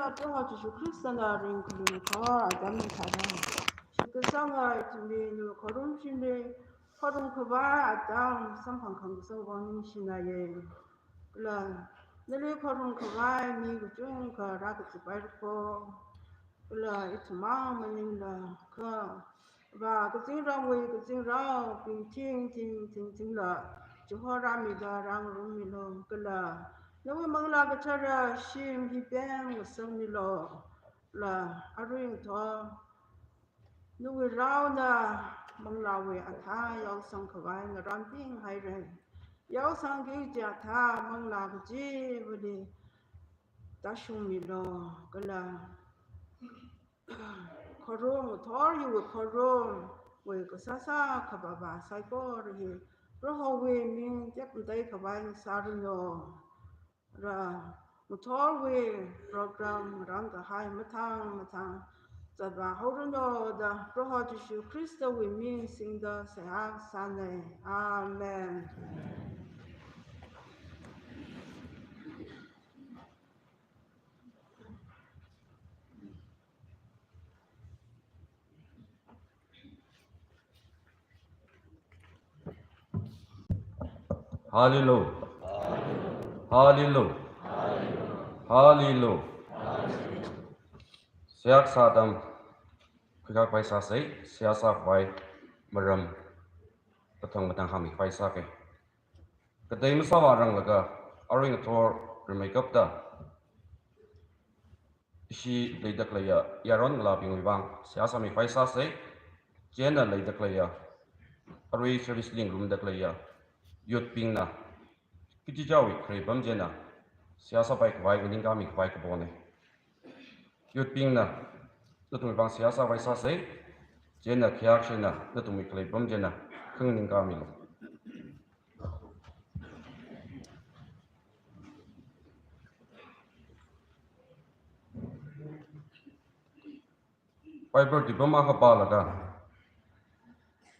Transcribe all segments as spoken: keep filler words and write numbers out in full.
Proho Jishu Khristana ringkhalui thor atam tharan, shitkasanga ithumli nali khorumshimli, khorumkhavai atam samphang khangasak vang ningshinaye. Kala nali khorumkhavai mi kachungkha rākachipaira kho. Kala ithum mang maningla kha va kazingramwui kazingraobing thing thing thing thingla chihorāmida rāngarummilu. Kala nawui Manglā Kathara shim hi pemngasakmilu. Kala arui ngathor nawui raona manglāwui athā yaosangkhavai ngarānpinghaira. Yaosangki kaji athā manglā kachivali tāshungmilu. Kala khorum, ngathor hiwui khorumwui kasāsā khavāvā saikora hi Prohowui ming tekmateikhavai ngasāranu. Kala ngathorwui program rākahai mathang mathang zatvā haoranu da Proho Jishu Khristawui ming singda seihā kasāna. Amen. Hallelujah. Hallelujah. Hallelujah. Seihā kasā atam khuikakhavai sāsa, seihā sākhavai maram kathang kathang hāngmikhavai sāka. Katei masāvāranglaga, arui ngathor rimeikapta ishi leida khaleiya yaron ngalābingwui vang seihā sāmikhavai sāsa, chieina leida khaleiya, arui service li ngarumda khaleiya youth bingna kachichāwui kharei pam chieina seihā sāpaikhavai nganingkāmikhavai kapona. Youth bingna nathumwui vang seihā sākhavai sāsa, chieina khayākashina nathumwui khalei pam chieina khanganingkāmilu. Bible tui pam akha pālaga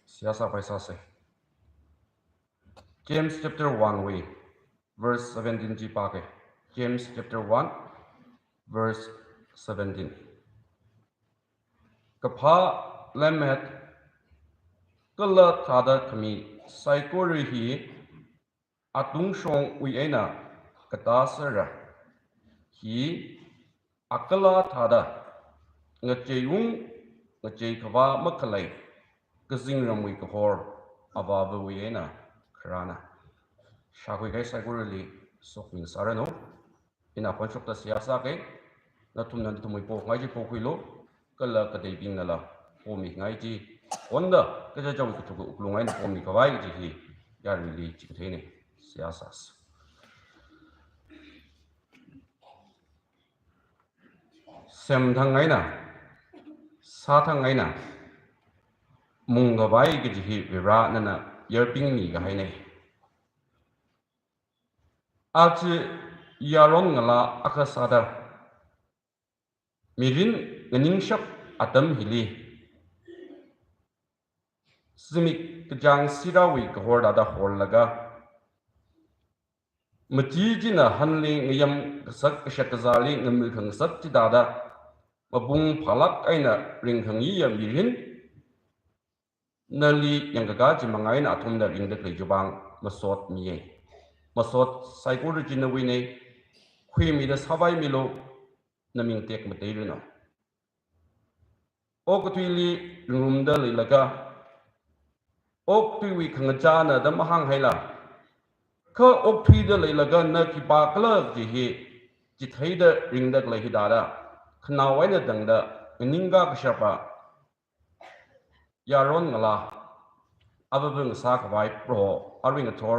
seihā sākhavai sāsa. James chapter one wui verse seventeen chi pāka. James chapter one verse seventeen. Kaphā lemmet kala thāda khami saikora hi atungshongwui eina katā sera. Hi akala thāda ngacheiung ngacheikhavā makhalei kazingramwui kahor Avāvawui eina kharāna. Shākhuikahai saikorali sokhami ngasāranu. Ina khonshokta seihā sāka, nathumna nathumwui pokhangai chi pokhuilu, kala kateibingnala pomingai chi, honda kachichāwui kathuk wuklung eina pomikhavai chi hi yaruili chikatheina. Seihā sāsa. Semthang eina, sāthang eina, mungkhavai kaji hi Varivarana nana yarpingmi kahaina. Aja yaron ngalā akha sāda mirin nganingshap atam hili, zimik kachāng sirāwui kahor thāda horlaga, mati china hanli ngayam kasak kashak kazāli ngamil khangasak chithāda, mapung phālāk eina ringkhangayiya mirin, nali yangkaka chimang eina athumna ringda khalei chiwui vang masot miya. Masot saikora chi nawuina, khuimida sāpaimilu, naming tekmateiranu. Okathuili ringrumda leilaga, okathuiwui khangachāna da mahānghaila, kha okathuida leilaga na khipākhala kaji hi chitheida ringda khalei hithāda, khanao eina tangda nganingkā kashapa yaron ngalā, Avāva ngasākhavai Proho, arui ngathor